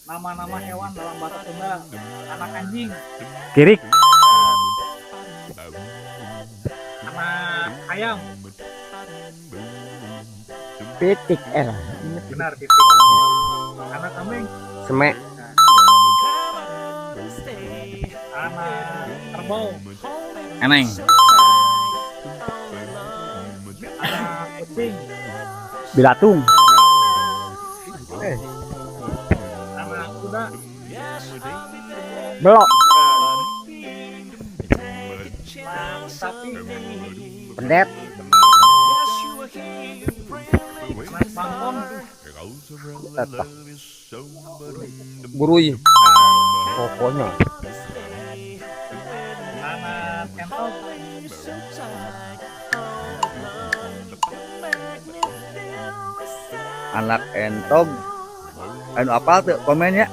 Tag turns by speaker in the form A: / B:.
A: Nama-nama hewan dalam bahasa Sunda. Anak anjing,
B: Kirik.
A: Anak ayam.
C: Pitik eh.
A: Benar, titik. Anak kambing,
C: Semek.
A: Anak kerbau,
B: Eneng.
A: Anak kucing,
B: Bilatung.
C: Eh,
A: anak kuda,
C: belok.
A: Anak sapi,
C: Pendet.
A: Anak bangkong,
C: Eta. Burui. Pokoknya.
A: Anak entog,
D: Anak entog. Anu apal tuh komennya.